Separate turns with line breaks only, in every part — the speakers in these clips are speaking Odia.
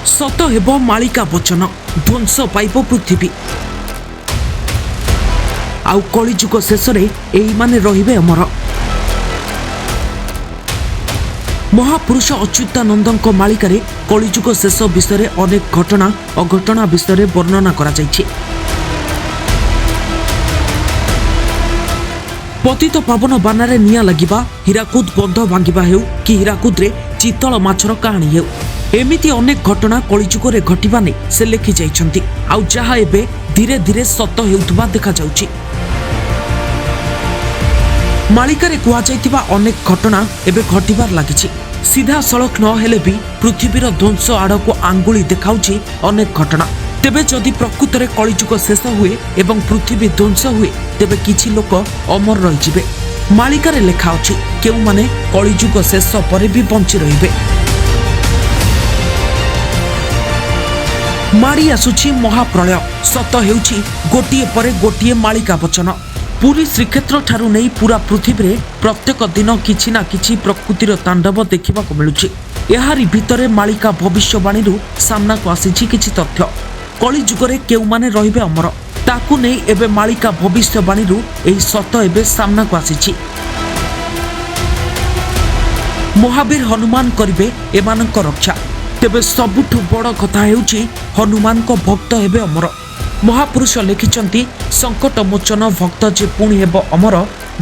ସତ ହେବ ମାଳିକା ବଚନ, ଧ୍ୱଂସ ପାଇବ ପୃଥିବୀ ଆଉ କଳିଯୁଗ ଶେଷରେ ଏଇମାନେ ରହିବେ ଅମର। ମହାପୁରୁଷ ଅଚ୍ୟୁତାନନ୍ଦଙ୍କ ମାଳିକାରେ କଳିଯୁଗ ଶେଷ ବିଷୟରେ ଅନେକ ଘଟଣା ଅଘଟଣା ବିଷୟରେ ବର୍ଣ୍ଣନା କରାଯାଇଛି। ପତିତ ପାବନ ବାନାରେ ନିଆଁ ଲାଗିବା, ହୀରାକୁଦ ବନ୍ଧ ଭାଙ୍ଗିବା ହେଉ କି ହୀରାକୁଦରେ ଚିତଳ ମାଛର କାହାଣୀ ହେଉ, ଏମିତି ଅନେକ ଘଟଣା କଳିଯୁଗରେ ଘଟିବା ନେଇ ସେ ଲେଖି ଯାଇଛନ୍ତି, ଆଉ ଯାହା ଏବେ ଧୀରେ ଧୀରେ ସତ ହେଉଥିବା ଦେଖାଯାଉଛି। ମାଳିକାରେ କୁହାଯାଇଥିବା ଅନେକ ଘଟଣା ଏବେ ଘଟିବାରେ ଲାଗିଛି। ସିଧାସଳଖ ନ ହେଲେ ବି ପୃଥିବୀର ଧ୍ୱଂସ ଆଡ଼କୁ ଆଙ୍ଗୁଳି ଦେଖାଉଛି ଅନେକ ଘଟଣା। ତେବେ ଯଦି ପ୍ରକୃତରେ କଳିଯୁଗ ଶେଷ ହୁଏ ଏବଂ ପୃଥିବୀ ଧ୍ୱଂସ ହୁଏ, ତେବେ କିଛି ଲୋକ ଅମର ରହିଯିବେ। ମାଳିକାରେ ଲେଖା ଅଛି କେଉଁମାନେ କଳିଯୁଗ ଶେଷ ପରେ ବି ବଞ୍ଚି ରହିବେ। ମାଡ଼ି ଆସୁଛି ମହାପ୍ରଳୟ, ସତ ହେଉଛି ଗୋଟିଏ ପରେ ଗୋଟିଏ ମାଳିକା ବଚନ। ପୁରୀ ଶ୍ରୀକ୍ଷେତ୍ରଠାରୁ ନେଇ ପୁରା ପୃଥିବୀରେ ପ୍ରତ୍ୟେକ ଦିନ କିଛି ନା କିଛି ପ୍ରକୃତିର ତାଣ୍ଡବ ଦେଖିବାକୁ ମିଳୁଛି। ଏହାରି ଭିତରେ ମାଳିକା ଭବିଷ୍ୟବାଣୀରୁ ସାମ୍ନାକୁ ଆସିଛି କିଛି ତଥ୍ୟ। କଳିଯୁଗରେ କେଉଁମାନେ ରହିବେ ଅମର, ତାକୁ ନେଇ ଏବେ ମାଳିକା ଭବିଷ୍ୟବାଣୀରୁ ଏହି ସତ ଏବେ ସାମ୍ନାକୁ ଆସିଛି। ମହାବୀର ହନୁମାନ କରିବେ ଏମାନଙ୍କ ରକ୍ଷା। ତେବେ ସବୁଠୁ ବଡ଼ କଥା ହେଉଛି ହନୁମାନଙ୍କ ଭକ୍ତ ହେବେ ଅମର। ମହାପୁରୁଷ ଲେଖିଛନ୍ତି, ସଙ୍କଟ ମୋଚନ ଭକ୍ତ ଯେ ପୁଣି ହେବ ଅମର,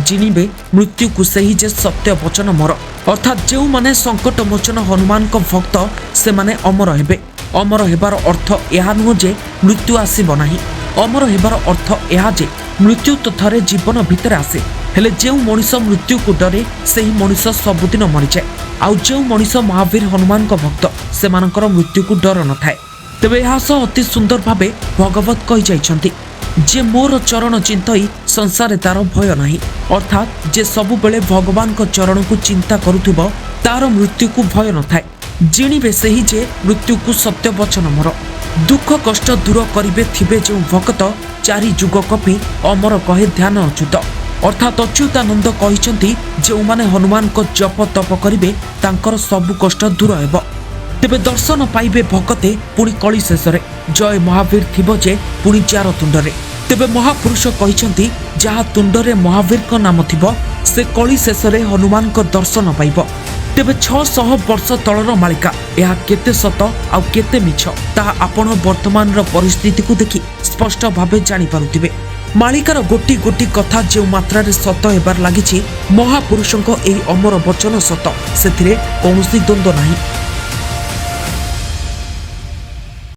ଜିଣିବେ ମୃତ୍ୟୁକୁ ସେହି ଯେ ସତ୍ୟ ବଚନ ମୋର। ଅର୍ଥାତ୍ ଯେଉଁମାନେ ସଙ୍କଟ ମୋଚନ ହନୁମାନଙ୍କ ଭକ୍ତ ସେମାନେ ଅମର ହେବେ। ଅମର ହେବାର ଅର୍ଥ ଏହା ନୁହଁ ଯେ ମୃତ୍ୟୁ ଆସିବ ନାହିଁ। ଅମର ହେବାର ଅର୍ଥ ଏହା ଯେ ମୃତ୍ୟୁ ତ ଥରେ ଜୀବନ ଭିତରେ ଆସେ, ହେଲେ ଯେଉଁ ମଣିଷ ମୃତ୍ୟୁକୁ ଡରେ ସେହି ମଣିଷ ସବୁଦିନ ମରିଯାଏ। ଆଉ ଯେଉଁ ମଣିଷ ମହାବୀର ହନୁମାନଙ୍କ ଭକ୍ତ ସେମାନଙ୍କର ମୃତ୍ୟୁକୁ ଡର ନଥାଏ। ତେବେ ଏହା ସହ ଅତି ସୁନ୍ଦର ଭାବେ ଭଗବତ କହିଯାଇଛନ୍ତି ଯେ ମୋର ଚରଣ ଚିନ୍ତଇ ସଂସାରେ ତାର ଭୟ ନାହିଁ। ଅର୍ଥାତ୍ ଯେ ସବୁବେଳେ ଭଗବାନଙ୍କ ଚରଣକୁ ଚିନ୍ତା କରୁଥିବ ତାର ମୃତ୍ୟୁକୁ ଭୟ ନଥାଏ। ଜିଣିବେ ସେହି ଯେ ମୃତ୍ୟୁକୁ ସତ୍ୟ ବଚନ ମୋର। ଦୁଃଖ କଷ୍ଟ ଦୂର କରିବେ ଥିବେ ଯେଉଁ ଭକତ, ଚାରି ଯୁଗ କପି ଅମର କହେ ଧ୍ୟାନ ଅଚ୍ୟୁତ। ଅର୍ଥାତ୍ ଅଚ୍ୟୁତାନନ୍ଦ କହିଛନ୍ତି ଯେଉଁମାନେ ହନୁମାନଙ୍କ ଜପ ତପ କରିବେ ତାଙ୍କର ସବୁ କଷ୍ଟ ଦୂର ହେବ। ତେବେ ଦର୍ଶନ ପାଇବେ ଭକତେ ପୁଣି କଳି ଶେଷରେ, ଜୟ ମହାବୀର ଥିବ ଯେ ପୁଣି ଚାର ତୁଣ୍ଡରେ। ତେବେ ମହାପୁରୁଷ କହିଛନ୍ତି ଯାହା ତୁଣ୍ଡରେ ମହାବୀରଙ୍କ ନାମ ଥିବ ସେ କଳି ଶେଷରେ ହନୁମାନଙ୍କ ଦର୍ଶନ ପାଇବ। ତେବେ 600 ବର୍ଷ ତଳର ମାଳିକା, ଏହା କେତେ ସତ ଆଉ କେତେ ମିଛ ତାହା ଆପଣ ବର୍ତ୍ତମାନର ପରିସ୍ଥିତିକୁ ଦେଖି ସ୍ପଷ୍ଟ ଭାବେ ଜାଣିପାରୁଥିବେ। ମାଳିକାର ଗୋଟି ଗୋଟି କଥା ଯେଉଁ ମାତ୍ରାରେ ସତ ହେବାରେ ଲାଗିଛି, ମହାପୁରୁଷଙ୍କ ଏହି ଅମର ବଚନ ସତ, ସେଥିରେ କୌଣସି ଦ୍ୱନ୍ଦ୍ୱ ନାହିଁ।